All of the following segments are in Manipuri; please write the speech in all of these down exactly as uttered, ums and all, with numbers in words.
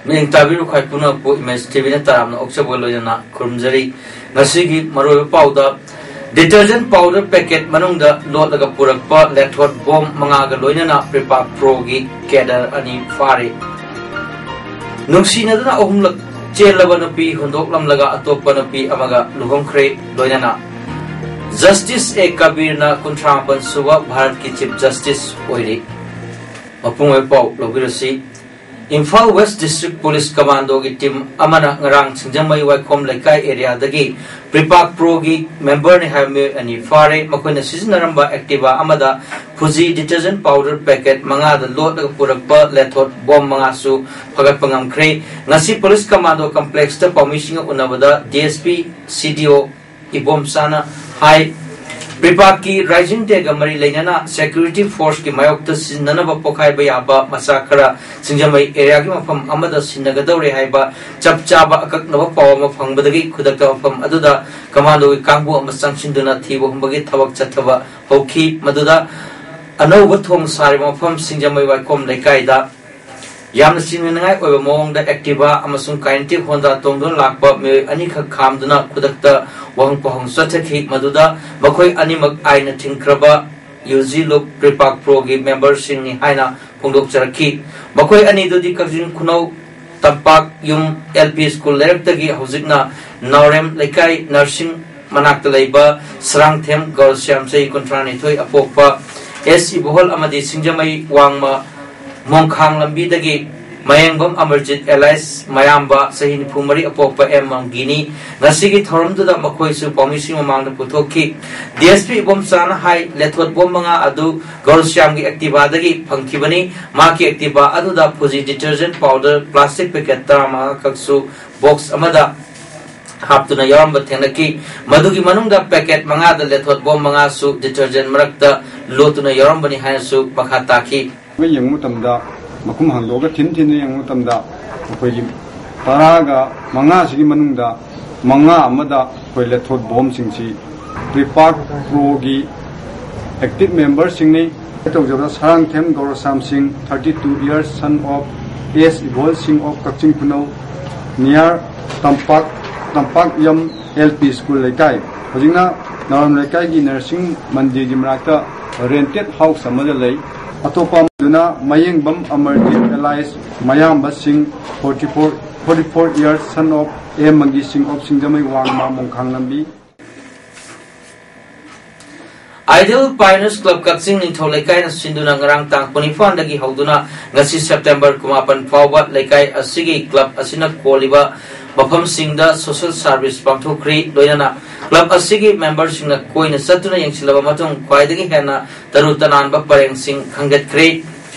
ꯃꯤꯠꯌꯦꯡ ꯇꯥꯕꯤꯔꯤꯕ ꯈ꯭ꯋꯥꯏ ꯄꯨꯝꯅꯃꯛꯄꯨ ꯏꯃꯦꯖ ꯇꯤ ꯚꯤꯅ ꯇꯔꯥꯝꯅ ꯑꯣꯛꯆꯕꯒ ꯂꯣꯏꯅꯅ ꯈꯨꯔꯨꯝꯖꯔꯤ꯫ ꯉꯁꯤꯒꯤ ꯃꯔꯨꯑꯣꯏꯕ ꯄꯥꯎꯗ, detergent powder packet ꯃꯅꯨꯡꯗ ꯂꯣꯠꯂꯒ ꯄꯨꯔꯛꯄ ꯂꯦꯊꯣꯠ ꯕꯣꯝ ꯃꯉꯥꯒ ꯂꯣꯏꯅꯅ ꯄ꯭ꯔꯤꯄꯥꯛ ꯄ꯭ꯔꯣꯒꯤ ꯀꯦꯗꯔ ꯑꯅꯤ ꯐꯥꯔꯦ꯫ ꯅꯨꯡꯁꯤꯅꯗꯨꯅ ꯑꯍꯨꯝꯂꯛ ꯆꯦꯜꯂꯕ ꯅꯨꯄꯤ ꯍꯨꯟꯗꯣꯛꯂꯝꯂꯒ ꯑꯇꯣꯞꯄ ꯅꯨꯄꯤ ꯑꯃꯒ ꯂꯨꯍꯣꯡꯈ꯭ꯔꯦ꯫ ꯂꯣꯏꯅꯅ ꯖꯁꯇꯤꯁ ꯑꯦ ꯀꯕꯤꯔꯅ ꯀꯨꯟꯊ꯭ꯔꯥ ꯃꯥꯄꯟ ꯁꯨꯕ ꯚꯥꯔꯠꯀꯤ ꯆꯤꯐ ꯖꯁꯇꯤꯁ ꯑꯣꯏꯔꯤ꯫ ꯃꯄꯨꯡ ꯑꯣꯏꯕ ꯄꯥꯎ ꯂꯧꯕꯤꯔꯁꯤ꯫ ꯏꯝꯐꯥꯜ ꯋꯦꯁ ꯗꯤꯁꯇ꯭ꯔꯤꯛ ꯄꯨꯂꯤꯁ ꯀꯃꯥꯟꯗꯣꯒꯤ ꯇꯤꯝ ꯑꯃꯅ ꯉꯔꯥꯡ ꯁꯤꯡꯖꯃꯩ ꯋꯥꯏꯈꯣꯝ ꯂꯩꯀꯥꯏ ꯑꯦꯔꯤꯌꯥꯗꯒꯤ ꯄ꯭ꯔꯤꯄꯥꯛ ꯄ꯭ꯔꯣꯒꯤ ꯃꯦꯝꯕꯔꯅꯤ ꯍꯥꯏꯕ ꯃꯤꯑꯣꯏ ꯑꯅꯤ ꯐꯥꯔꯦ꯫ ꯃꯈꯣꯏꯅ ꯁꯤꯖꯤꯟꯅꯔꯝꯕ ꯑꯦꯛꯇꯤꯚꯥ ꯑꯃꯗ ꯐꯨꯖꯤ detergent powder packet ꯃꯉꯥꯗ ꯂꯣꯠꯂꯒ ꯄꯨꯔꯛꯄ ꯂꯦꯊꯣꯠ ꯕꯣꯝ ꯃꯉꯥꯁꯨ ꯐꯒꯠꯄ ꯉꯝꯈ꯭ꯔꯦ꯫ ꯉꯁꯤ police commando ꯀꯝꯄ꯭ꯂꯦꯛꯁꯇ ꯄꯥꯎꯃꯤꯁꯤꯡꯒ ꯎꯅꯕꯗ D S P ꯁꯤ ꯗꯤ ꯑꯣ ꯏꯕꯣꯝꯆꯥꯅ ꯍꯥꯏ, ꯄ꯭ꯔꯤꯄꯥꯛꯀꯤ ꯔꯥꯏꯖꯤꯡ ꯗꯦꯒ ꯃꯔꯤ ꯂꯩꯅꯅ ꯁꯦꯀ꯭ꯌꯨꯔꯤꯇꯤ ꯐꯣꯔꯁꯀꯤ ꯃꯥꯌꯣꯛꯇ ꯁꯤꯖꯤꯟꯅꯅꯕ ꯄꯣꯈꯥꯏꯕ ꯌꯥꯕ ꯃꯆꯥꯛ ꯈꯔ ꯁꯤꯡꯖꯃꯩ ꯑꯦꯔꯤꯌꯥꯒꯤ ꯃꯐꯝ ꯑꯃꯗ ꯁꯤꯟꯅꯒꯗꯧꯔꯦ ꯍꯥꯏꯕ ꯆꯞ ꯆꯥꯕ ꯑꯀꯛꯅꯕ ꯄꯥꯎ ꯑꯃ ꯐꯪꯕꯗꯒꯤ ꯈꯨꯗꯛꯇ ꯃꯐꯝ ꯑꯗꯨꯗ ꯀꯃꯥꯟꯗꯣꯒꯤ ꯀꯥꯡꯕꯨ ꯑꯃ ꯆꯪꯁꯤꯟꯗꯨꯅ ꯊꯤꯕ ꯍꯨꯝꯕꯒꯤ ꯊꯕꯛ ꯆꯠꯊꯕ ꯍꯧꯈꯤ꯫ ꯃꯗꯨꯗ ꯑꯅꯧꯕ ꯊꯣꯡ ꯁꯥꯔꯤꯕ ꯃꯐꯝ ꯁꯤꯡꯖꯃꯩ ꯋꯥꯏꯈꯣꯝ ꯂꯩꯀꯥꯏꯗ ꯌꯥꯝꯅ ꯆꯤꯡꯅꯅꯤꯡꯉꯥꯏ ꯑꯣꯏꯕ ꯃꯑꯣꯡꯗ ꯑꯦꯛꯇꯤꯚꯥ ꯑꯃꯁꯨꯡ ꯀꯥꯏꯅꯦꯇꯤꯛ ꯍꯣꯟꯗꯥ ꯇꯣꯡꯗꯨꯅ ꯂꯥꯛꯄ ꯃꯤꯑꯣꯏ ꯑꯅꯤꯈꯛ ꯈꯥꯝꯗꯨꯅ ꯈꯨꯗꯛꯇ ꯋꯥꯍꯪ ꯄꯥꯎꯍꯪ ꯆꯠꯊꯈꯤ꯫ ꯃꯗꯨꯗ ꯃꯈꯣꯏ ꯑꯅꯤꯃꯛ ꯑꯥꯏꯟꯅ ꯊꯤꯡꯈ꯭ꯔꯕ ꯌꯨ ꯖꯤ ꯂꯨꯞ ꯄ꯭ꯔꯤꯄꯥꯛ ꯄ꯭ꯔꯣꯒꯤ ꯃꯦꯝꯕꯔꯁꯤꯡꯅꯤ ꯍꯥꯏꯅ ꯐꯣꯡꯗꯣꯛꯆꯔꯛꯈꯤ꯫ ꯃꯈꯣꯏ ꯑꯅꯤꯗꯨꯗꯤ ꯀꯛꯆꯤꯡ ꯈꯨꯅꯧ ꯇꯝꯄꯥꯛ ꯌꯨꯝ ꯑꯦꯜ ꯄꯤ ꯁ꯭ꯀꯨꯜ ꯂꯩꯔꯛꯇꯒꯤ ꯍꯧꯖꯤꯛꯅ ꯅꯥꯎꯔꯦꯝ ꯂꯩꯀꯥꯏ ꯅꯔꯁꯤꯡ ꯃꯅꯥꯛꯇ ꯂꯩꯕ ꯁꯔꯥꯡꯊꯦꯝ ꯒꯧꯔꯁ꯭ꯌꯥꯝ ꯆꯍꯤ ꯀꯨꯟꯊ꯭ꯔꯥ ꯅꯤꯊꯣꯏ ꯑꯄꯣꯛꯄ ꯑꯦꯁ ꯏꯕꯣꯍꯜ ꯑꯃꯗꯤ ꯁꯤꯡꯖꯃꯩ ꯋꯥꯡꯃ ꯃꯣꯡꯈꯥꯡ ꯂꯝꯕꯤꯗꯒꯤ ꯃꯌꯦꯡꯕꯝ ꯑꯃꯔꯖꯤꯠ ꯑꯦꯂꯥꯏꯁ ꯃꯌꯥꯝꯕ ꯆꯍꯤ ꯅꯤꯐꯨ ꯃꯔꯤ ꯑꯄꯣꯛꯄ ꯑꯦꯝ ꯃꯪꯒꯤꯅꯤ꯫ ꯉꯁꯤꯒꯤ ꯊꯧꯔꯝꯗꯨꯗ ꯃꯈꯣꯏꯁꯨ ꯄꯥꯎꯃꯤꯁꯤꯡ ꯃꯃꯥꯡꯗ ꯄꯨꯊꯣꯛꯈꯤ꯫ ꯗꯤ ꯑꯦꯁ ꯄꯤ ꯏꯕꯣꯝꯆꯥꯅ ꯍꯥꯏ, ꯂꯦꯊꯣꯠ ꯕꯣꯝ ꯃꯉꯥ ꯑꯗꯨ ꯒꯧꯔꯁ꯭ꯌꯥꯝꯒꯤ ꯑꯦꯛꯇꯤꯚꯥꯗꯒꯤ ꯐꯪꯈꯤꯕꯅꯤ꯫ ꯃꯍꯥꯛꯀꯤ ꯑꯦꯛꯇꯤꯚꯥ ꯑꯗꯨꯗ ꯐꯨꯖꯤ detergent powder plastic packet ꯇꯔꯥꯃꯉꯥ ꯈꯛꯁꯨ ꯕꯣꯛꯁ ꯑꯃꯗ ꯍꯥꯞꯇꯨꯅ ꯌꯥꯎꯔꯝꯕ ꯊꯦꯡꯅꯈꯤ꯫ ꯃꯗꯨꯒꯤ ꯃꯅꯨꯡꯗ ꯄꯦꯀꯦꯠ ꯃꯉꯥꯗ ꯂꯦꯊꯣꯠ ꯕꯣꯝ ꯃꯉꯥꯁꯨ ꯗꯤꯇꯔꯖꯦꯟ ꯃꯔꯛꯇ ꯂꯣꯠꯇꯨꯅ ꯌꯥꯎꯔꯝꯕꯅꯤ ꯍꯥꯏꯅꯁꯨ ꯃꯈꯥ ꯇꯥꯈꯤ꯫ ꯌꯦꯡꯕ ꯃꯇꯝꯗ ꯃꯈꯨꯝ ꯍꯥꯡꯗꯣꯛꯑꯒ ꯊꯤꯟ ꯊꯤꯟꯗꯨꯅ ꯌꯦꯡꯕ ꯃꯇꯝꯗ ꯑꯩꯈꯣꯏꯒꯤ ꯇꯔꯥꯒ ꯃꯉꯥꯁꯤꯒꯤ ꯃꯅꯨꯡꯗ ꯃꯉꯥ ꯑꯃꯗ ꯑꯩꯈꯣꯏ ꯂꯦꯊꯣꯠ ꯕꯣꯝꯁꯤꯡꯁꯤ ꯄ꯭ꯔꯤꯄꯥꯛ ꯄ꯭ꯔꯣꯒꯤ ꯑꯦꯛꯇꯤꯚ ꯃꯦꯝꯕꯔꯁꯤꯡꯅꯤ꯫ ꯇꯧꯖꯕ ꯁꯔꯥꯡꯊꯦꯝ ꯒꯧꯔꯁꯥꯝ ꯁꯤꯡ, thirty two years, son of S ꯏꯕꯣꯜ ꯁꯤꯡ of ꯀꯛꯆꯤꯡ ꯈꯨꯅꯧ, near ꯇꯝꯄꯥꯛ ꯇꯝꯄꯥꯛꯌꯝ L P school ꯂꯩꯀꯥꯏ꯫ ꯍꯧꯖꯤꯛꯅ ꯅꯥꯎꯔꯝ ꯂꯩꯀꯥꯏꯒꯤ ꯅꯔꯁꯤꯡ ꯃꯟꯗꯤꯔꯒꯤ ꯃꯅꯥꯛꯇ rented house ꯑꯃꯗ ꯂꯩ꯫ ꯑꯇꯣꯞꯄ ꯑꯃꯗꯨꯅ ꯃꯌꯦꯡꯕꯝ ꯑꯃꯔꯖꯤꯠ alias ꯃꯌꯥꯝꯕ ꯁꯤꯡ, forty four, forty four years, son of A ꯃꯪꯒꯤ ꯁꯤꯡ of ꯁꯤꯡꯖꯃꯩ ꯋꯥꯡꯃ ꯃꯣꯡꯈꯥꯡ ꯂꯝꯕꯤ꯫ Ideal Pioneers Club ꯀꯛꯆꯤꯡ ꯅꯤꯡꯊꯧ ꯂꯩꯀꯥꯏꯅ ꯁꯤꯟꯗꯨꯅ ꯉꯔꯥꯡ ꯇꯥꯡ ꯀꯨꯟꯅꯤꯄꯥꯟꯗꯒꯤ ꯍꯧꯗꯨꯅ ꯉꯁꯤ September ꯀꯨꯟꯃꯥꯄꯟ ꯐꯥꯎꯕ ꯂꯩꯀꯥꯏ ꯑꯁꯤꯒꯤ club ꯑꯁꯤꯅ ꯀꯣꯜꯂꯤꯕ ꯃꯐꯝꯁꯤꯡꯗ social service ꯄꯥꯡꯊꯣꯛꯈ꯭ꯔꯤ꯫ ꯂꯣꯏꯅꯅ club ꯑꯁꯤꯒꯤ memberꯁꯤꯡꯅ ꯀꯣꯏꯅ ꯆꯠꯇꯨꯅ ꯌꯦꯡꯁꯤꯜꯂꯕ ꯃꯇꯨꯡ ꯈ꯭ꯋꯥꯏꯗꯒꯤ ꯍꯦꯟꯅ ꯇꯔꯨ ꯇꯅꯥꯟꯕ ꯄꯔꯦꯡꯁꯤꯡ ꯈꯪꯒꯠꯈ꯭ꯔꯦ꯫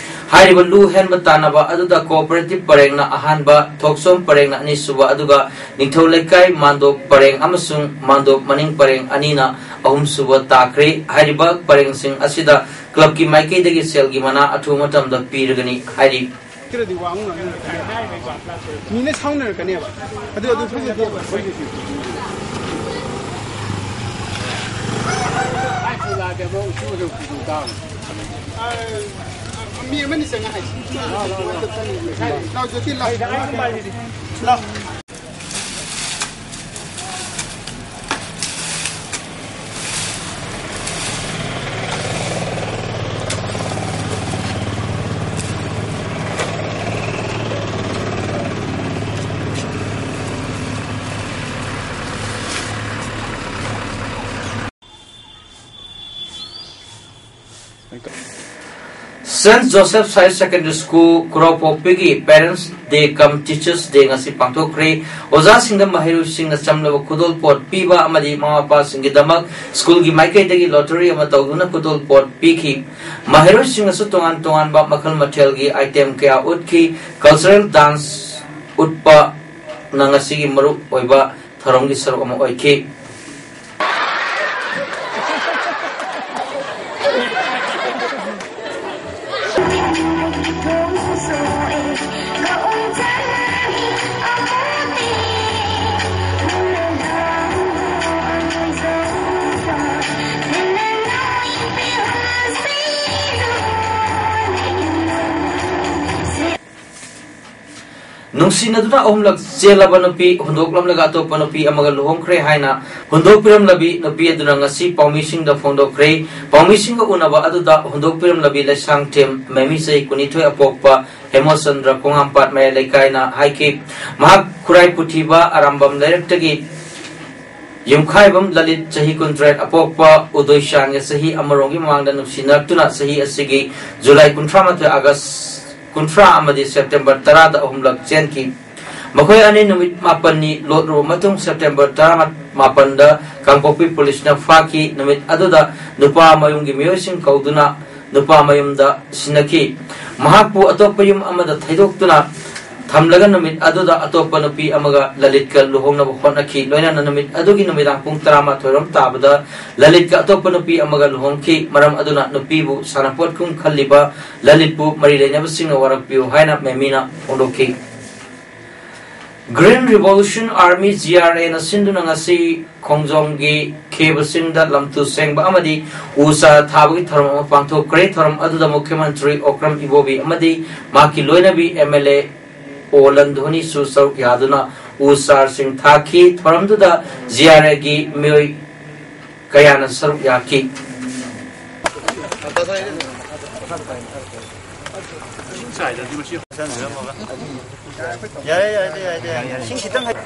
ꯍꯥꯏꯔꯤꯕ ꯂꯨ ꯍꯦꯟꯕ ꯇꯥꯟꯅꯕ ꯑꯗꯨꯗ cooperative ꯄꯔꯦꯡꯅ ꯑꯍꯥꯟꯕ, ꯊꯣꯛꯆꯣꯝ ꯄꯔꯦꯡꯅ ꯑꯅꯤꯁꯨꯕ, ꯑꯗꯨꯒ ꯅꯤꯡꯊꯧ ꯂꯩꯀꯥꯏ ꯃꯥꯟꯗꯣꯞ ꯄꯔꯦꯡ ꯑꯃꯁꯨꯡ ꯃꯥꯟꯗꯣꯞ ꯃꯅꯤꯡ ꯄꯔꯦꯡ ꯑꯅꯤꯅ ꯑꯍꯨꯝꯁꯨꯕ ꯇꯥꯈ꯭ꯔꯦ꯫ ꯍꯥꯏꯔꯤꯕ ꯄꯔꯦꯡꯁꯤꯡ ꯑꯁꯤꯗ clubꯀꯤ ꯃꯥꯏꯀꯩꯗꯒꯤ ꯁꯦꯜꯒꯤ ꯃꯅꯥ ꯑꯊꯨꯕ ꯃꯇꯝꯗ ꯄꯤꯔꯒꯅꯤ ꯍꯥꯏꯔꯤ꯫ ꯈꯔꯗꯤ ꯋꯥ ꯉꯥꯡꯅꯔꯛꯀꯅꯦꯕ꯫ ꯃꯤꯅ ꯁꯥꯎꯅꯔꯛꯀꯅꯦꯕ꯫ ꯑꯗꯨ, ꯑꯗꯨ ꯐꯖꯗꯦꯕ꯫ ꯑ, ꯃꯤ ꯑꯃꯅꯤ ꯆꯪꯉ ꯍꯥꯏꯁꯤ꯫ ꯂꯥꯎ, ꯖꯣꯇꯤ, ꯂꯥꯎ꯫ ꯂꯥꯎ꯫ Saint Joseph's Higher Secondary School, ꯈꯨꯔꯥꯎꯄꯣꯛꯄꯤꯒꯤ Parents Day cum Teachers Day ꯉꯁꯤ ꯄꯥꯡꯊꯣꯛꯈ꯭ꯔꯦ꯫ ꯑꯣꯖꯥꯁꯤꯡꯗ ꯃꯍꯩꯔꯣꯏꯁꯤꯡꯅ ꯆꯝꯂꯕ ꯈꯨꯗꯣꯜꯄꯣꯠ ꯄꯤꯕ ꯑꯃꯗꯤ ꯃꯃꯥ ꯃꯄꯥꯁꯤꯡꯒꯤꯗꯃꯛ schoolꯒꯤ ꯃꯥꯏꯀꯩꯗꯒꯤ lottery ꯑꯃ ꯇꯧꯗꯨꯅ ꯈꯨꯗꯣꯜꯄꯣꯠ ꯄꯤꯈꯤ꯫ ꯃꯍꯩꯔꯣꯏꯁꯤꯡꯅꯁꯨ ꯇꯣꯉꯥꯟ ꯇꯣꯉꯥꯟꯕ ꯃꯈꯜ ꯃꯊꯦꯜꯒꯤ item ꯀꯌꯥ ꯎꯠꯈꯤ꯫ Cultural dance ꯎꯠꯄꯅ ꯉꯁꯤꯒꯤ ꯃꯔꯨ ꯑꯣꯏꯕ ꯊꯧꯔꯝꯒꯤ ꯁꯔꯨꯛ ꯑꯃ ꯑꯣꯏꯈꯤ꯫ ꯅꯨꯡꯁꯤꯅꯗꯨꯅ ꯑꯍꯨꯝꯂꯛ ꯆꯦꯜꯂꯕ ꯅꯨꯄꯤ ꯍꯨꯟꯗꯣꯛꯂꯝꯂꯒ ꯑꯇꯣꯞꯄ ꯅꯨꯄꯤ ꯑꯃꯒ ꯂꯨꯍꯣꯡꯈ꯭ꯔꯦ ꯍꯥꯏꯅ ꯍꯨꯟꯗꯣꯛꯄꯤꯔꯝꯂꯕꯤ ꯅꯨꯄꯤ ꯑꯗꯨꯅ ꯉꯁꯤ ꯄꯥꯎꯃꯤꯁꯤꯡꯗ ꯐꯣꯡꯗꯣꯛꯈ꯭ꯔꯦ꯫ ꯄꯥꯎꯃꯤꯁꯤꯡꯒ ꯎꯅꯕ ꯑꯗꯨꯗ ꯍꯨꯟꯗꯣꯛꯄꯤꯔꯝꯂꯕꯤ ꯂꯩꯁꯥꯡꯊꯦꯝ ꯃꯦꯃꯤ, ꯆꯍꯤ ꯀꯨꯟꯅꯤꯊꯣꯏ, ꯑꯄꯣꯛꯄ ꯍꯦꯃꯣꯆꯟꯗ꯭ꯔ, ꯈꯣꯡꯍꯥꯝꯄꯥꯠ ꯃꯌꯥꯏ ꯂꯩꯀꯥꯏꯅ ꯍꯥꯏꯈꯤ꯫ ꯃꯍꯥꯛ ꯈꯨꯔꯥꯏ ꯄꯨꯊꯤꯕ ꯑꯔꯥꯝꯕꯝ ꯂꯩꯔꯛꯇꯒꯤ ꯌꯨꯝꯈꯥꯏꯕꯝ ꯂꯂꯤꯠ, ꯆꯍꯤ ꯀꯨꯟꯇꯔꯦꯠ, ꯑꯄꯣꯛꯄ ꯎꯗꯣꯏꯁꯥꯟꯒ ꯆꯍꯤ ꯑꯃꯔꯣꯝꯒꯤ ꯃꯃꯥꯡꯗ ꯅꯨꯡꯁꯤꯅꯔꯛꯇꯨꯅ ꯆꯍꯤ ꯑꯁꯤꯒꯤ ꯖꯨꯂꯥꯏ ꯀꯨꯟꯊ꯭ꯔꯥ ꯃꯥꯊꯣꯏ, ꯑꯥꯒꯁ ꯀꯨꯟꯊ꯭ꯔꯥ ꯑꯃꯗꯤ ꯁꯦꯞꯇꯦꯝꯕꯔ ꯇꯔꯥꯗ ꯑꯍꯨꯝꯂꯛ ꯆꯦꯟꯈꯤ꯫ ꯃꯈꯣꯏ ꯑꯅꯤ ꯅꯨꯃꯤꯠ ꯃꯥꯄꯟꯅꯤ ꯂꯣꯠꯂꯨꯕ ꯃꯇꯨꯡ, ꯁꯦꯞꯇꯦꯝꯕꯔ ꯇꯔꯥꯃꯥꯄꯟꯗ ꯀꯥꯡꯄꯣꯛꯄꯤ ꯄꯨꯂꯤꯁꯅ ꯐꯥꯈꯤ꯫ ꯅꯨꯃꯤꯠ ꯑꯗꯨꯗ ꯅꯨꯄꯥ ꯃꯌꯨꯝꯒꯤ ꯃꯤꯑꯣꯏꯁꯤꯡ ꯀꯧꯗꯨꯅ ꯅꯨꯄꯥ ꯃꯌꯨꯝꯗ ꯁꯤꯟꯅꯈꯤ꯫ ꯃꯍꯥꯛꯄꯨ ꯑꯇꯣꯞꯄ ꯌꯨꯝ ꯑꯃꯗ ꯊꯩꯗꯣꯛꯇꯨꯅ ꯊꯝꯂꯒ ꯅꯨꯃꯤꯠ ꯑꯗꯨꯗ ꯑꯇꯣꯞꯄ ꯅꯨꯄꯤ ꯑꯃꯒ ꯂꯂꯤꯠꯀ ꯂꯨꯍꯣꯡꯅꯕ ꯍꯣꯠꯅꯈꯤ꯫ ꯂꯣꯏꯅꯅ ꯅꯨꯃꯤꯠ ꯑꯗꯨꯒꯤ ꯅꯨꯃꯤꯗꯥꯡ ꯄꯨꯡ ꯇꯔꯥꯃꯥꯊꯣꯏ ꯔꯣꯝ ꯇꯥꯕꯗ ꯂꯂꯤꯠꯀ ꯑꯇꯣꯞꯄ ꯅꯨꯄꯤ ꯑꯃꯒ ꯂꯨꯍꯣꯡꯈꯤ꯫ ꯃꯔꯝ ꯑꯗꯨꯅ ꯅꯨꯄꯤꯕꯨ ꯁꯥꯟꯅꯄꯣꯠꯀꯨꯝ ꯈꯜꯂꯤꯕ ꯂꯂꯤꯠꯄꯨ ꯃꯔꯤ ꯂꯩꯅꯕꯁꯤꯡꯅ ꯋꯥꯔꯛꯄꯤꯌꯨ ꯍꯥꯏꯅ ꯃꯦꯃꯤꯅ ꯐꯣꯡꯗꯣꯛꯈꯤ꯫ Green Revolution Army, G R ꯑꯦꯅ ꯁꯤꯟꯗꯨꯅ ꯉꯁꯤ ꯈꯣꯡꯖꯣꯝꯒꯤ ꯈꯦꯕꯁꯤꯡꯗ ꯂꯝꯇꯨ ꯁꯦꯡꯕ ꯑꯃꯗꯤ ꯎ ꯆꯥꯔꯥ ꯊꯥꯕꯒꯤ ꯊꯧꯔꯝ ꯑꯃ ꯄꯥꯡꯊꯣꯛꯈ꯭ꯔꯦ꯫ ꯊꯧꯔꯝ ꯑꯗꯨꯗ ꯃꯨꯈ꯭ꯌ ꯃꯟꯇ꯭ꯔꯤ ꯑꯣꯀ꯭ꯔꯝ ꯏꯕꯣꯕꯤ ꯑꯃꯗꯤ ꯃꯍꯥꯛꯀꯤ ꯂꯣꯏꯅꯕꯤ ꯑꯦꯝ ꯑꯦꯜ ꯑꯦ ꯑꯣ ꯂꯟꯙꯣꯅꯤꯁꯨ ꯁꯔꯨꯛ ꯌꯥꯗꯨꯅ ꯎ ꯆꯥꯔꯥꯁꯤꯡ ꯊꯥꯈꯤ꯫ ꯊꯧꯔꯝꯗꯨꯗ ꯖꯤ ꯑꯥꯔ ꯑꯦꯒꯤ ꯃꯤꯑꯣꯏ ꯀꯌꯥꯅ ꯁꯔꯨꯛ ꯌꯥꯈꯤ꯫ ꯌꯥꯔꯦ, ꯌꯥꯔꯦ, ꯌꯥꯔꯦ, ꯌꯥꯔꯦ꯫ ꯏꯁꯤꯡ ꯈꯤꯇꯪ ꯍꯩ-,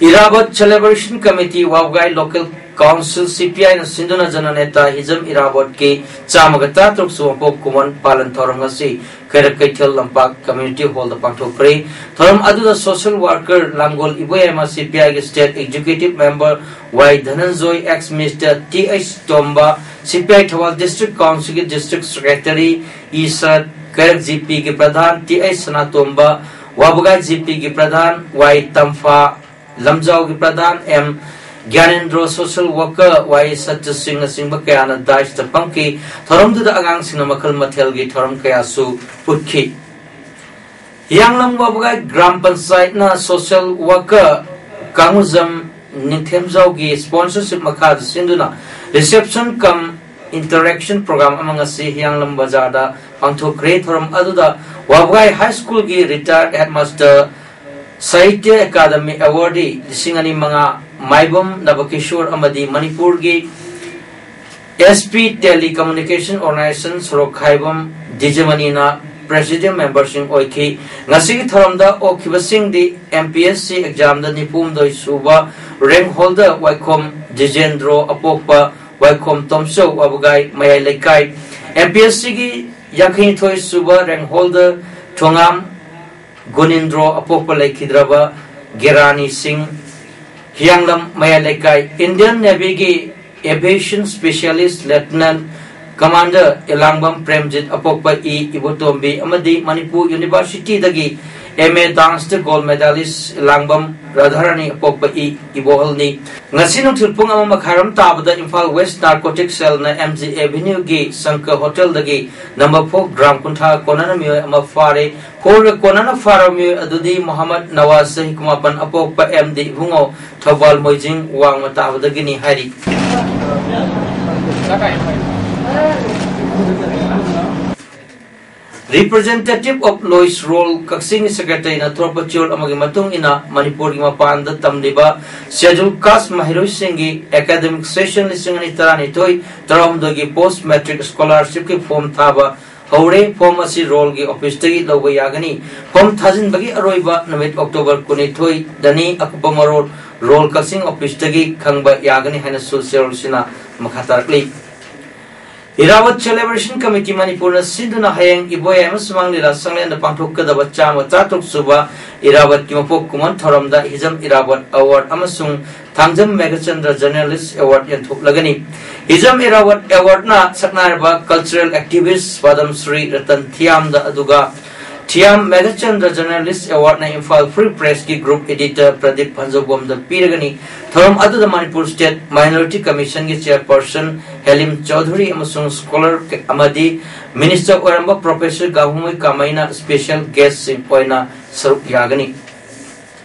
ꯏꯔꯥꯕꯣꯠ Celebration Committee, ꯋꯥꯕꯒꯥꯏ Local Council, ꯁꯤ ꯄꯤ ꯑꯥꯏꯅ ꯁꯤꯟꯗꯨꯅ ꯖꯅꯅꯦꯇꯥ ꯍꯤꯖꯝ ꯏꯔꯥꯕꯣꯠꯀꯤ ꯆꯥꯝꯃꯒ ꯇꯔꯥꯇꯔꯨꯛ ꯁꯨꯕ ꯄꯣꯛ ꯀꯨꯝꯑꯣꯟ ꯄꯥꯂꯟ ꯊꯧꯔꯝ ꯉꯁꯤ ꯀꯩꯔꯛ ꯀꯩꯊꯦꯜ ꯂꯝꯄꯥꯛ Community Hall ꯗ ꯄꯥꯡꯊꯣꯛꯈ꯭ꯔꯦ꯫ ꯊꯧꯔꯝ ꯑꯗꯨꯗ social worker ꯂꯥꯡꯒꯣꯜ ꯏꯕꯣꯌꯥꯏꯃ, ꯁꯤ ꯄꯤ ꯑꯥꯏꯒꯤ State Executive Member ꯋꯥꯏ ꯙꯅꯟꯖꯣꯏ, ex Minister ꯇꯤ ꯑꯩꯆ ꯇꯣꯝꯕ, ꯁꯤ P I Thoubal District Council ꯒꯤ District Secretary ꯏ ꯁꯔꯠ, ꯀꯩꯔꯛ ꯖꯤ ꯄꯤ ꯒꯤ ꯄ꯭ꯔꯙꯥꯟ ꯇꯤ ꯑꯩꯆ ꯁꯅꯥꯇꯣꯝꯕ, ꯋꯥꯕꯒꯥꯏ ꯖꯤ ꯄꯤꯒꯤ ꯄ꯭ꯔꯙꯥꯟ ꯋꯥꯏ ꯇꯝꯐꯥ, ꯂꯝꯖꯥꯎꯒꯤ ꯄ꯭ꯔꯙꯥꯟ ꯑꯦꯝ ꯒ꯭ꯌꯥꯅꯦꯟꯗ꯭ꯔꯣ, ꯁꯣꯁꯤꯌꯦꯜ ꯋꯥꯔꯀꯔ ꯋꯥꯏ ꯁꯠꯌꯁꯤꯡꯅꯆꯤꯡꯕ ꯀꯌꯥꯅ ꯗꯥꯏꯁꯇ ꯐꯝꯈꯤ꯫ ꯊꯧꯔꯝꯗꯨꯗ ꯑꯉꯥꯡꯁꯤꯡꯅ ꯃꯈꯜ ꯃꯊꯦꯜꯒꯤ ꯊꯧꯔꯝ ꯀꯌꯥꯁꯨ ꯎꯠꯈꯤ꯫ ꯍꯤꯌꯥꯡꯂꯝ ꯋꯥꯕꯒꯥꯏ ꯒ꯭ꯔꯥꯝ ꯄꯟꯆꯥꯌꯠꯅ ꯁꯣꯁꯤꯌꯦꯜ ꯋꯥꯔꯀꯔ ꯀꯥꯡꯉꯨꯖꯝ ꯅꯤꯡꯊꯦꯝꯖꯥꯎꯒꯤ ꯁ꯭ꯄꯣꯟꯁꯔꯁꯤꯞ ꯃꯈꯥꯗ ꯁꯤꯟꯗꯨꯅ ꯔꯤꯁꯦꯞꯁꯟ ꯀꯝ ꯏꯟꯇꯔꯦꯛꯁꯟ ꯄ꯭ꯔꯣꯒ꯭ꯔꯥꯝ ꯑꯃ ꯉꯁꯤ ꯍꯤꯌꯥꯡꯂꯝ ꯕꯖꯥꯔꯗ ꯄꯥꯡꯊꯣꯛꯈ꯭ꯔꯦ꯫ ꯊꯧꯔꯝ ꯑꯗꯨꯗ ꯋꯥꯕꯒꯥꯏ ꯍꯥꯏ ꯁ꯭ꯀꯨꯜꯒꯤ ꯔꯤꯇꯥꯌꯔꯗ ꯍꯦꯗꯃꯥꯁꯇꯔ, ꯁꯥꯍꯤꯇ꯭ꯌ ꯑꯦꯀꯥꯗꯃꯤ ꯑꯦꯋꯥꯔꯗꯤ ꯂꯤꯁꯤꯡ ꯑꯅꯤ ꯃꯉꯥ ꯃꯥꯏꯕꯝ ꯅꯕꯀꯤꯁꯣꯔ ꯑꯃꯗꯤ ꯃꯅꯤꯄꯨꯔꯒꯤ ꯑꯦꯁ ꯄꯤ ꯇꯦꯂꯤꯀꯝꯃꯨꯅꯤꯀꯦꯁꯟ ꯑꯣꯔꯒꯅꯥꯏꯖꯦꯁꯟ ꯁꯣꯔꯣꯛꯈꯥꯏꯕꯝ ꯗꯤꯖꯃꯅꯤꯅ ꯄ꯭ꯔꯦꯁꯤꯗꯦꯟ ꯃꯦꯝꯕꯔꯁꯤꯡ ꯑꯣꯏꯈꯤ꯫ ꯉꯁꯤꯒꯤ ꯊꯧꯔꯝꯗ ꯑꯣꯛꯈꯤꯕꯁꯤꯡꯗꯤ ꯑꯦꯝ ꯄꯤ ꯑꯦꯁ ꯁꯤ ꯑꯦꯛꯖꯥꯝꯗ ꯅꯤꯐꯨꯍꯨꯝꯗꯣꯏ ꯁꯨꯕ ꯔꯦꯡ ꯍꯣꯜꯗꯔ ꯋꯥꯏꯈꯣꯝ ꯗꯤꯖꯦꯟꯗ꯭ꯔꯣ, ꯑꯄꯣꯛꯄ ꯋꯥꯏꯈꯣꯝ ꯇꯣꯝꯆꯧ, ꯋꯥꯕꯒꯥꯏ ꯃꯌꯥꯏ ꯂꯩꯀꯥꯏ, ꯑꯦꯝ ꯄꯤ ꯑꯦꯁ ꯁꯤꯒꯤ ꯌꯥꯡꯈꯩꯅꯤꯊꯣꯏ ꯁꯨꯕ ꯔꯦꯡ ꯍꯣꯜꯗꯔ ꯊꯣꯉꯥꯝ ꯒꯨꯅꯤꯟꯗ꯭ꯔꯣ, ꯑꯄꯣꯛꯄ ꯂꯩꯈꯤꯗ꯭ꯔꯕ ꯒꯦꯔꯥꯅꯤ ꯁꯤꯡ, ꯍꯤꯌꯥꯡꯂꯝ ꯃꯌꯥꯏ ꯂꯩꯀꯥꯏ꯫ ꯏꯟꯗꯤꯌꯟ ꯅꯦꯚꯤꯒꯤ aviation specialist lieutenant commander Elangbam Premjit, ꯑꯄꯣꯛꯄ ꯏ ꯏꯕꯣꯇꯣꯝꯕꯤ, ꯑꯃꯗꯤ ꯃꯅꯤꯄꯨꯔ ꯌꯨꯅꯤꯚꯔꯁꯤꯇꯤꯗꯒꯤ ꯑꯦꯝ ꯑꯦ ꯗꯥꯟꯁꯇ ꯒꯣꯜꯗ ꯃꯦꯗꯥꯂꯤꯁ ꯏꯂꯥꯡꯕꯝ ꯔꯥꯙꯥꯔꯥꯅꯤ, ꯑꯄꯣꯛꯄ ꯏ ꯏꯕꯣꯍꯜꯅꯤ꯫ ꯉꯁꯤ ꯅꯨꯡꯊꯤꯜ ꯄꯨꯡ ꯑꯃ ꯃꯈꯥꯏꯔꯣꯝ ꯇꯥꯕꯗ ꯏꯝꯐꯥꯜ ꯋꯦꯁ ꯅꯥꯔꯀꯣꯇꯤꯛ ꯁꯦꯜꯅ ꯑꯦꯝ ꯖꯤ ꯑꯦꯚꯦꯅ꯭ꯌꯨꯒꯤ ꯁꯪꯀ ꯍꯣꯇꯦꯜꯗꯒꯤ ꯅꯝꯕꯔ ꯐꯣꯔ ꯒ꯭ꯔꯥꯝ ꯀꯨꯟꯊ꯭ꯔꯥ ꯀꯣꯟꯅꯅ ꯃꯤꯑꯣꯏ ꯑꯃ ꯐꯥꯔꯦ꯫ ꯈꯣꯔꯒ ꯀꯣꯟꯅꯅ ꯐꯥꯔꯕ ꯃꯤꯑꯣꯏ ꯑꯗꯨꯗꯤ ꯃꯣꯍꯝꯃꯗ ꯅꯋꯥꯖ, ꯆꯍꯤ ꯀꯨꯟꯃꯥꯄꯟ, ꯑꯄꯣꯛꯄ ꯑꯦꯝ ꯗꯤ ꯏꯕꯨꯡꯉꯣ, ꯊꯧꯕꯥꯜ ꯃꯣꯏꯖꯤꯡ ꯋꯥꯡꯃ ꯇꯥꯕꯗꯒꯤꯅꯤ ꯍꯥꯏꯔꯤ꯫ Representative of Lois Roll ꯀꯛꯆꯤꯡꯒꯤ ꯁꯦꯀ꯭ꯔꯦꯇꯔꯤꯅ ꯊꯣꯔꯛꯄ ꯆꯦꯔꯣꯜ ꯑꯃꯒꯤ ꯃꯇꯨꯡ ꯏꯟꯅ ꯃꯅꯤꯄꯨꯔꯒꯤ ꯃꯄꯥꯟꯗ ꯇꯝꯂꯤꯕ ꯁꯦꯗ꯭ꯌꯨꯜ ꯀꯥꯁ ꯃꯍꯩꯔꯣꯏꯁꯤꯡꯒꯤ ꯑꯦꯀꯥꯗꯃꯤꯛ ꯁꯦꯁꯟ ꯂꯤꯁꯤꯡ ꯑꯅꯤ ꯇꯔꯥꯅꯤꯊꯣꯏ ꯇꯔꯥꯍꯨꯝꯗꯣꯏꯒꯤ ꯄꯣꯁ ꯃꯦꯇ꯭ꯔꯤꯛ ꯁ꯭ꯀꯣꯂꯥꯔꯁꯤꯞꯀꯤ ꯐꯣꯔꯝ ꯊꯥꯕ ꯍꯧꯔꯦ꯫ ꯐꯣꯔꯝ ꯑꯁꯤ ꯔꯣꯜꯒꯤ ꯑꯣꯐꯤꯁꯇꯒꯤ ꯂꯧꯕ ꯌꯥꯒꯅꯤ꯫ ꯐꯣꯔꯝ ꯊꯥꯖꯤꯟꯕꯒꯤ ꯑꯔꯣꯏꯕ ꯅꯨꯃꯤꯠ ꯑꯣꯛꯇꯣꯕꯔ ꯀꯨꯟꯅꯤꯊꯣꯏꯗꯅꯤ꯫ ꯑꯀꯨꯞꯄ ꯃꯔꯣꯜ ꯔꯣꯜ ꯀꯛꯆꯤꯡ ꯑꯣꯐꯤꯁꯇꯒꯤ ꯈꯪꯕ ꯌꯥꯒꯅꯤ ꯍꯥꯏꯅꯁꯨ ꯆꯦꯔꯣꯜꯁꯤꯅ ꯃꯈꯥ ꯇꯥꯔꯛꯂꯤ꯫ ꯏꯔꯥꯕꯠ ꯁꯦꯂꯦꯕ꯭ꯔꯦꯁꯟ ꯀꯃꯤꯇꯤ ꯃꯅꯤꯄꯨꯔꯅ ꯁꯤꯟꯗꯨꯅ ꯍꯌꯦꯡ ꯏꯕꯣꯌꯥꯏ ꯑꯃꯁꯨꯡ ꯃꯥꯡꯂꯤꯂꯥ ꯁꯪꯂꯦꯟꯗ ꯄꯥꯡꯊꯣꯛꯀꯗꯕ ꯆꯥꯝꯃ ꯇꯔꯥꯇꯔꯨꯛ ꯁꯨꯕ ꯏꯔꯥꯕꯠꯀꯤ ꯃꯄꯣꯛ ꯀꯨꯝꯑꯣꯟ ꯊꯧꯔꯝꯗ ꯍꯤꯖꯝ ꯏꯔꯥꯕꯠ ꯑꯦꯋꯥꯔꯗ ꯑꯃꯁꯨꯡ ꯊꯥꯡꯖꯝ ꯃꯦꯘꯆꯟꯗ꯭ꯔ ꯖꯔꯅꯦꯂꯤꯁ ꯑꯦꯋꯥꯔꯗ ꯌꯦꯟꯊꯣꯛꯂꯒꯅꯤ꯫ ꯍꯤꯖꯝ ꯏꯔꯥꯕꯠ ꯑꯦꯋꯥꯔꯗꯅ ꯁꯛꯅꯥꯏꯔꯕ ꯀꯜꯆꯔꯦꯜ ꯑꯦꯛꯇꯤꯚꯤꯁ ꯄꯗꯝ ꯁ꯭ꯔꯤ ꯔꯇꯟ ꯊꯤꯌꯥꯝꯗ ꯑꯗꯨꯒ ꯊꯤ ꯁꯤꯌꯥꯝ ꯃꯦꯘꯆꯟꯗ꯭ꯔ Journalist Award ꯅ ꯏꯝꯐꯥꯜ Free Press ꯀꯤ Group Editor ꯄ꯭ꯔꯗꯤꯞ ꯐꯟꯖꯧꯕꯣꯝꯗ ꯄꯤꯔꯒꯅꯤ꯫ ꯊꯧꯔꯝ ꯑꯗꯨꯗ ꯃꯅꯤꯄꯨꯔ State Minority Commission ꯒꯤ Chairperson ꯍꯦꯂꯤꯝ ꯆꯧꯙꯨꯔꯤ ꯑꯃꯁꯨꯡ scholar ꯑꯃꯗꯤ minister ꯑꯣꯏꯔꯝꯕ Professor ꯒꯥꯡꯍꯨꯃꯣꯏ ꯀꯥꯃꯩꯅ special guest ꯁꯤꯡ ꯑꯣꯏꯅ ꯁꯔꯨꯛ ꯌꯥꯒꯅꯤ꯫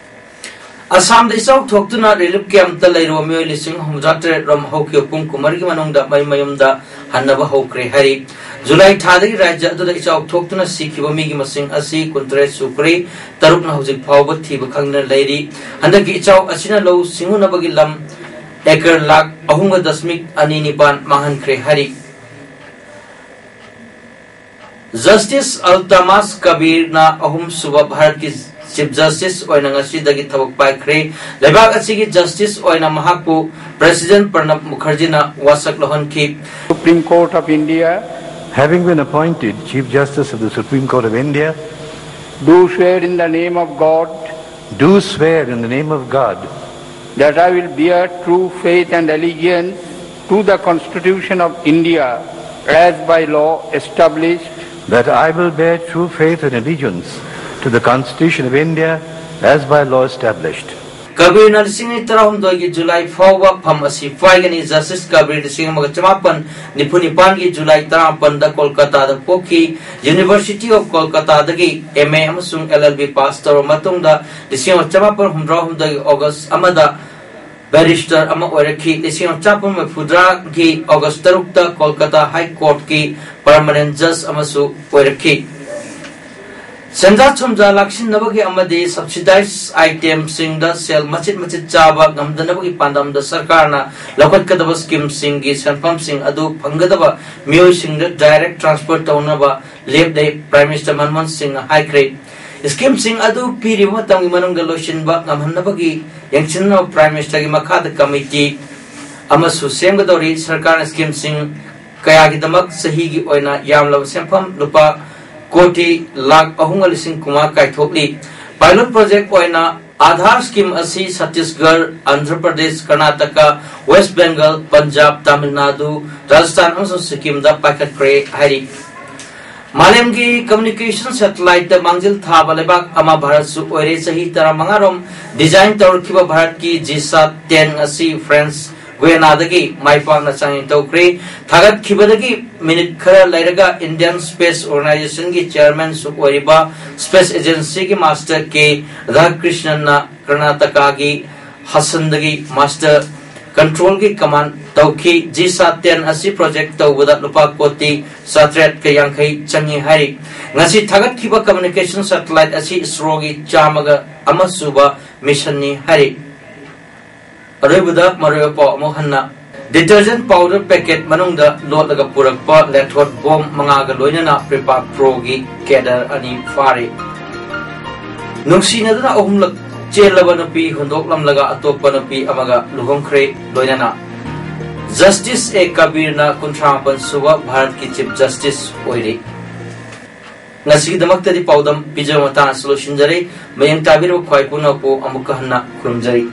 ꯑꯁꯥꯝꯗ ꯏꯆꯥꯎ ꯊꯣꯛꯇꯨꯅ relief camp ꯇ ꯂꯩꯔꯨꯕ ꯃꯤꯑꯣꯏ ꯂꯤꯁꯤꯡ ꯍꯨꯝꯐꯨꯇꯔꯥ ꯇꯔꯦꯠ ꯔꯣꯝ ꯍꯧꯈꯤꯕ ꯄꯨꯡ ꯀꯨꯟꯃꯔꯤꯒꯤ ꯃꯅꯨꯡꯗ ꯃꯌꯨꯝ ꯃꯌꯨꯝꯗ ꯍꯟꯅꯕ ꯍꯧꯈ꯭ꯔꯦ ꯍꯥꯏꯔꯤ꯫ ꯖꯨꯂꯥꯏ ꯊꯥꯗꯒꯤ ꯔꯥꯖ꯭ꯌ ꯑꯗꯨꯗ ꯏꯆꯥꯎ ꯊꯣꯛꯇꯨꯅ ꯁꯤꯈꯤꯕ ꯃꯤꯒꯤ ꯃꯁꯤꯡ ꯑꯁꯤ ꯀꯨꯟꯇꯔꯦꯠ ꯁꯨꯈ꯭ꯔꯦ꯫ ꯇꯔꯨꯛꯅ ꯍꯧꯖꯤꯛ ꯐꯥꯎꯕ ꯊꯤꯕ ꯈꯪꯗꯅ ꯂꯩꯔꯤ꯫ ꯍꯟꯗꯛꯀꯤ ꯏꯆꯥꯎ ꯑꯁꯤꯅ ꯂꯧꯎ ꯁꯤꯡꯎꯅꯕꯒꯤ ꯂꯝ acre ꯂꯥꯈ ꯑꯍꯨꯝꯒ ꯗꯁꯃꯤꯛ ꯑꯅꯤ ꯅꯤꯄꯥꯟ ꯃꯥꯡꯍꯟꯈ꯭ꯔꯦ ꯍꯥꯏꯔꯤ꯫ Justice Altamas Kabir ꯅ ꯑꯍꯨꯝꯁꯨꯕ ꯚꯥꯔꯠꯀꯤ Chief Justice ꯑꯣꯏꯅ ꯉꯁꯤꯗꯒꯤ ꯊꯕꯛ ꯄꯥꯏꯈ꯭ꯔꯦ꯫ ꯂꯩꯕꯥꯛ ꯑꯁꯤꯒꯤ Justice ꯑꯣꯏꯅ ꯃꯍꯥꯛꯄꯨ President Pranab Mukherjee ꯅ ꯋꯥꯁꯛ ꯂꯧꯍꯟꯈꯤ꯫ Supreme Court of India, having been appointed Chief Justice of the Supreme Court of India, do swear in the name of God, do swear in the name of God, that I will bear true faith and allegiance to the Constitution of India as by law established, that I will bear true faith and allegiance to the Constitution of India as by law established. ꯀꯕꯤꯔꯅ ꯂꯤꯁꯤꯡ ꯑꯅꯤ ꯇꯔꯥꯍꯨꯝꯗꯣꯏꯒꯤ ꯖꯨꯂꯥꯏ ꯐꯥꯎꯕ ꯐꯝ ꯑꯁꯤ ꯄꯥꯏꯒꯅꯤ꯫ Justice ꯀꯕꯤꯔ ꯂꯤꯁꯤꯡ ꯑꯃꯒ ꯆꯃꯥꯄꯟ ꯅꯤꯐꯨ ꯅꯤꯄꯥꯟꯒꯤ ꯖꯨꯂꯥꯏ ꯇꯔꯥꯃꯥꯄꯟꯗ ꯀꯣꯜꯀꯇꯥꯗ ꯄꯣꯛꯈꯤ꯫ University of ꯀꯣꯜꯀꯇꯥꯗꯒꯤ M A ꯑꯃꯁꯨꯡ L L B pass ꯇꯧꯔꯕ ꯃꯇꯨꯡꯗ ꯂꯤꯁꯤꯡ ꯑꯃ ꯆꯃꯥꯄꯟ ꯍꯨꯝꯗ꯭ꯔꯥ ꯍꯨꯝꯗꯣꯏꯒꯤ August ꯑꯃꯗ barrister ꯑꯃ ꯑꯣꯏꯔꯛꯈꯤ꯫ ꯂꯤꯁꯤꯡ ꯑꯃ ꯆꯃꯥꯄꯟ ꯃꯔꯤꯐꯨꯇꯔꯥꯒꯤ August ꯇꯔꯨꯛꯇ ꯀꯣꯜꯀꯇꯥ High Court ꯀꯤ permanent judge ꯑꯃꯁꯨ ꯑꯣꯏꯔꯛꯈꯤ꯫ ꯁꯦꯟꯖꯥ ꯊꯨꯝꯖꯥ ꯂꯥꯛꯁꯤꯟꯅꯕꯒꯤ ꯑꯃꯗꯤ subsidized item ꯁꯤꯡꯗ ꯁꯦꯜ ꯃꯆꯤꯠ ꯃꯆꯤꯠ ꯆꯥꯕ ꯉꯝꯗꯅꯕꯒꯤ ꯄꯥꯟꯗꯝꯗ ꯁꯔꯀꯥꯔꯅ ꯂꯧꯈꯠꯀꯗꯕ scheme ꯁꯤꯡꯒꯤ ꯁꯦꯟꯐꯝꯁꯤꯡ ꯑꯗꯨ ꯐꯪꯒꯗꯕ ꯃꯤꯑꯣꯏꯁꯤꯡꯗ direct transfer ꯇꯧꯅꯕ ꯂꯦꯞꯂꯦ, Prime Minister ꯃꯟꯃꯣꯍꯟ ꯁꯤꯡꯅ ꯍꯥꯏꯈ꯭ꯔꯦ꯫ Scheme ꯁꯤꯡ ꯑꯗꯨ ꯄꯤꯔꯤꯕ ꯃꯇꯝꯒꯤ ꯃꯅꯨꯡꯗ ꯂꯣꯏꯁꯤꯟꯕ ꯉꯝꯍꯟꯅꯕꯒꯤ ꯌꯦꯡꯁꯤꯟꯅꯕ Prime Minister ꯒꯤ ꯃꯈꯥꯗ committee ꯑꯃꯁꯨ ꯁꯦꯝꯒꯗꯧꯔꯤ꯫ ꯁꯔꯀꯥꯔꯅ scheme ꯁꯤꯡ ꯀꯌꯥꯒꯤꯗꯃꯛ ꯆꯍꯤꯒꯤ ꯑꯣꯏꯅ ꯌꯥꯝꯂꯕ ꯁꯦꯟꯐꯝ ꯂꯨꯄꯥ ꯀꯣꯇꯤ ꯂꯥꯈ ꯑꯍꯨꯝꯒ ꯂꯤꯁꯤꯡ ꯀꯨꯟꯃꯉꯥ ꯀꯥꯏꯊꯣꯛꯂꯤ꯫ Pilot project ꯑꯣꯏꯅ Aadhaar scheme ꯑꯁꯤ ꯆꯇꯤꯁꯒꯔ, ꯑꯟꯙ꯭ꯔ ꯄ꯭ꯔꯗꯦꯁ, ꯀꯔꯅꯥꯇꯀꯥ, ꯋꯦꯁ ꯕꯦꯡꯒꯜ, ꯄꯟꯖꯥꯕ, ꯇꯥꯃꯤꯜ ꯅꯥꯗꯨ, ꯔꯥꯖꯁꯊꯥꯟ ꯑꯃꯁꯨꯡ ꯁꯤꯛꯀꯤꯝꯗ ꯄꯥꯏꯈꯠꯈ꯭ꯔꯦ ꯍꯥꯏꯔꯤ꯫ ꯃꯥꯂꯦꯝꯒꯤ communication satelliteꯇ ꯃꯥꯡꯖꯤꯜ ꯊꯥꯕ ꯂꯩꯕꯥꯛ ꯑꯃ ꯚꯥꯔꯠꯁꯨ ꯑꯣꯏꯔꯦ꯫ ꯆꯍꯤ ꯇꯔꯥꯃꯉꯥ ꯔꯣꯝ design ꯇꯧꯔꯛꯈꯤꯕ ꯚꯥꯔꯠꯀꯤ GSAT ten ꯑꯁꯤ France Guianaꯗꯒꯤ ꯃꯥꯏ ꯄꯥꯛꯅ ꯆꯥꯡꯌꯦꯡ ꯇꯧꯈ꯭ꯔꯦ꯫ ꯊꯥꯒꯠꯈꯤꯕꯗꯒꯤ ꯃꯤꯅꯤꯠ ꯈꯔ ꯂꯩꯔꯒ Indian Space Organizationꯒꯤ chairmanꯁꯨ ꯑꯣꯏꯔꯤꯕ Space Agencyꯒꯤ master K Radhakrishnan ꯀꯔꯅꯥꯇꯀꯥꯒꯤ ꯍꯥꯁꯟꯗꯒꯤ master controlꯒꯤ command ꯇꯧꯈꯤ꯫ GSAT ten ꯑꯁꯤ project ꯇꯧꯕꯗ ꯂꯨꯄꯥ ꯀꯣꯇꯤ ꯆꯥꯇ꯭ꯔꯦꯠꯀ ꯌꯥꯡꯈꯩ ꯆꯪꯉꯤ ꯍꯥꯏꯔꯤ꯫ ꯉꯁꯤ ꯊꯥꯒꯠꯈꯤꯕ communication satellite ꯑꯁꯤ ISROꯒꯤ ꯆꯥꯝꯃꯒ ꯑꯃ ꯁꯨꯕ missionꯅꯤ ꯍꯥꯏꯔꯤ꯫ ꯑꯔꯣꯏꯕꯗ ꯃꯔꯨꯑꯣꯏꯕ ꯄꯥꯎ ꯑꯃꯨꯛ ꯍꯟꯅ꯫ Detergent powder packet ꯃꯅꯨꯡꯗ ꯂꯣꯠꯂꯒ ꯄꯨꯔꯛꯄ Lethot bomb ꯃꯉꯥꯒ ꯂꯣꯏꯅꯅ Prepa Proꯒꯤ cadre ꯑꯅꯤ ꯐꯥꯔꯤ꯫ ꯅꯨꯡꯁꯤꯅꯗꯨꯅ ꯑꯍꯨꯝꯂꯛ ꯆꯦꯜꯂꯕ ꯅꯨꯄꯤ ꯍꯨꯟꯗꯣꯛꯂꯝꯂꯒ ꯑꯇꯣꯞꯄ ꯅꯨꯄꯤ ꯑꯃꯒ ꯂꯨꯍꯣꯡꯈ꯭ꯔꯦ꯫ ꯂꯣꯏꯅꯅ Justice A Kabirꯅ ꯀꯨꯟꯊ꯭ꯔꯥ ꯃꯥꯄꯟ ꯁꯨꯕ ꯚꯥꯔꯠꯀꯤ Chief Justice ꯑꯣꯏꯔꯤ꯫ ꯉꯁꯤꯒꯤꯗꯃꯛꯇꯗꯤ ꯄꯥꯎꯗꯝ ꯄꯤꯖꯕ ꯃꯇꯥꯡ ꯑꯁꯤ ꯂꯣꯏꯁꯤꯟꯖꯔꯦ꯫ ꯃꯌꯦꯡ ꯇꯥꯕꯤꯔꯕ ꯈ꯭ꯋꯥꯏ ꯄꯨꯝꯅꯃꯛꯄꯨ ꯑꯃꯨꯛꯀ ꯍꯟꯅ ꯈꯨꯔꯨꯝꯖꯔꯤ꯫